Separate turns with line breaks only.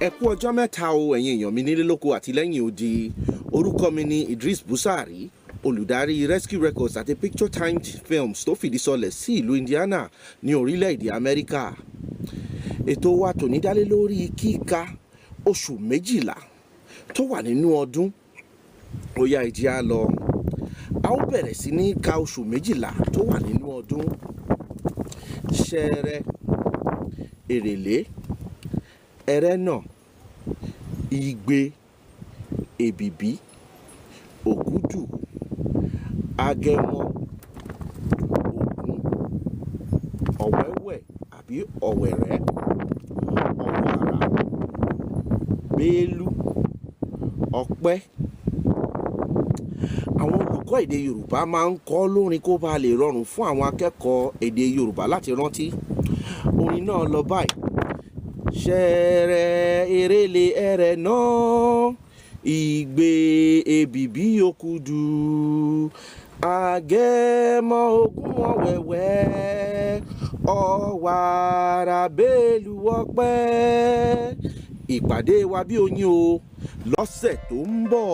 Ẹ kú ọjọ́ mẹ́ta o, ẹ̀yin èèyàn mi nílé lóko àti lẹ́yìn odi. Orúkọ mi ni Idris Busari, olùdarí Rescue Records àti Picture Time Films tó fìdí sọlẹ̀ sí ìlú Indiana ní orílẹ̀-èdè Amẹ́ríkà. Ètò wa tòní dálé lórí kíka oṣù 12 tó wà nínú ọdún. Ó yá, ẹ jẹ́ á lọ. A ó bẹ̀rẹ̀ sí ní ka oṣù 12 tó wà nínú ọdún. Ṣẹẹrẹ, Èrèlé, Ẹrẹ́nà, Igbe, Èbìbí, Ògúdù, Agẹmọ, Ògún, Ọ̀wẹ́wẹ̀ àbí Ọ̀wẹ̀rẹ́, Ọ̀wàrà, Bélú, Ọ̀pẹ. Àwọn olùkọ́ èdè Yorùbá máa ń kọ́ lórin kó ba lè rọrùn fún àwọn akẹ́kọ̀ọ́ èdè Yorùbá láti rántí. Orin náà lọ báyìí: Ṣẹẹrẹ, Èrèlé, Ẹrẹ́nà, Igbe, Èbìbí, Òkúdù, Agẹmọ, Ògún, Ọ̀wẹ̀wẹ̀, Ọ̀wàrà, Bélú, Ọ̀pẹ. Ìpàdé wa bí oyin o lọ́sẹ̀ tó ń bọ̀.